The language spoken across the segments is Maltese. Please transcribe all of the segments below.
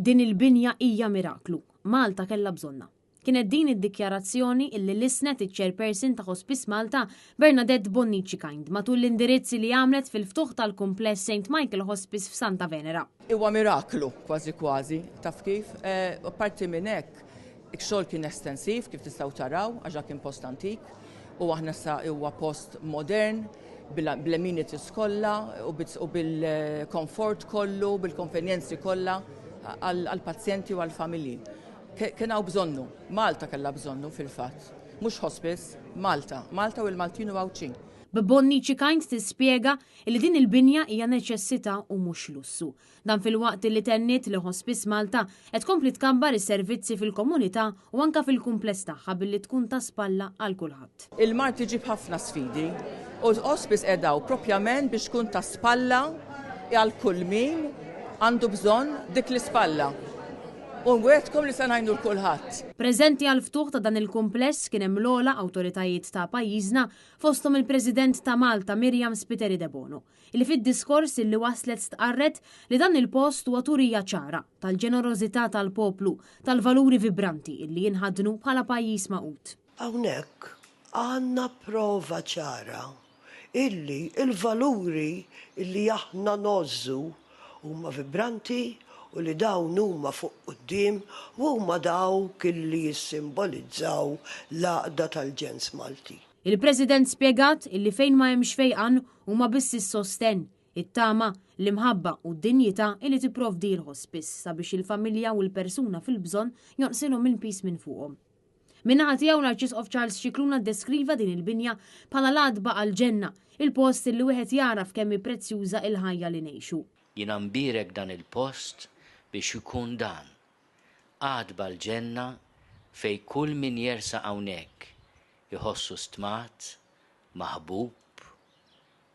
Din il-binja hija miraklu. Malta kellha bżonnha. Kienet din id-dikjarazzjoni illi lissnet iċ-Chairperson ta' Hospice Malta, Bernadette Bonnici Kind, matul l-indirizz li għamlet fil-ftuħ tal-kumpless Saint Michael Hospice f'Santa Venera. Huwa miraklu kważi kważi, taf kif? Apparti minn hekk, ix-xogħol kien estensiv kif tistgħu taraw għax dak kien post antik u aħna issa huwa post modern bl-amenities kollha u bil-komfort kollu, bil-konvenjenzi kollha għall-pazjenti u għall-familji. Kien hawn bżonnu, Malta kellha bżonnu fil-fatt. Mhux hospice, Malta, Malta u l-Maltin u Għawdxin. B'Bonnici Kind tispjega li din il-binja hija neċessità u mhux lussu. Dan filwaqt li tenniet li Hospice Malta qed tkompli tkabbar is-servizzi fil-komunità u anke fil-kumpless tagħha billi tkun ta' spalla għal kulħadd. Il-mard iġib ħafna sfidi u Hospice qiegħda hawn propjament biex tkun ta' spalla għal kull min għandu bżonn dik l-ispalla. U nwegħdkom li se ngħinu 'l kulħadd. Preżenti għall-ftuħ ta' dan il-kumpless kien hemm l-ogħla awtoritajiet ta' pajjiżna fosthom il-President ta' Malta Myriam Spiteri Debono. li fid-diskors illi waslet stqarret li dan il-post huwa turija ċara tal-ġenerożità tal-poplu, tal-valuri vibranti illi jinħaddnu bħala pajjiż magħqud. Hawnhekk għandna prova ċara illi l-valuri illi aħna ngħożżu huma vibranti u li dawn huma fuq quddiem u huma dawk illi jissimbolizzaw l-għaqda tal-ġens Malti. Il-President spjegat illi fejn ma hemmx fejqan huma biss is-sostenn, it-tama, l-imħabba u d-dinjità illi tipprovdi l-hospice sabiex il-familja u l-persuna fil-bżonn jonqsilhom il-piż minn fuqhom. Min-naħa tiegħu l-Arċisqof Charles Scicluna ddeskriva din il-binja bħala l-għatba għall-ġenna, il-post illi wieħed jagħraf kemm hi prezzjuża il-ħajja li ngħixu. Jiena nbierek dan il-post biex ikun dan, għatba l-ġenna fejn kull min jersaq hawnhekk iħossu stmat, maħbub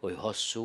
u jħossu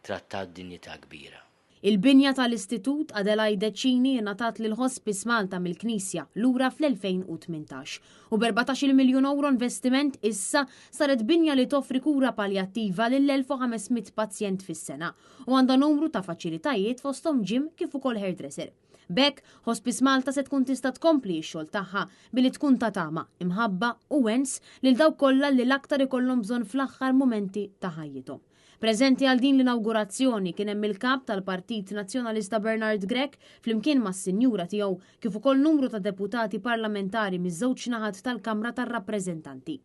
trattat b'dinjità kbira. Il-binja tal-Istitut Adelaide Cini ingħatat lil Hospice Malta mill-Knisja lura fl-2018 u b'erbatax-il miljun ewro investiment issa saret binja li toffri kura paljattiva lil 1,500 pazjent fis-sena u għandha numru ta' faċilitajiet fosthom gym kif ukoll hairdresser. B'hekk, Hospice Malta se tkun tista' tkompli x-xogħol tagħha billi tkun ta' tama, imħabba u wens lil dawk kollha li l-aktar ikollhom bżonn fl-aħħar mumenti ta' ħajjithom. Preżenti għal din l-inawgurazzjoni kien hemm il-Kap tal-Partit Nazzjonalista Bernard Grech flimkien mas-sinjura tiegħu kif ukoll numru ta' deputati parlamentari miż-żewġ naħat tal-Kamra tar-Rappreżentanti.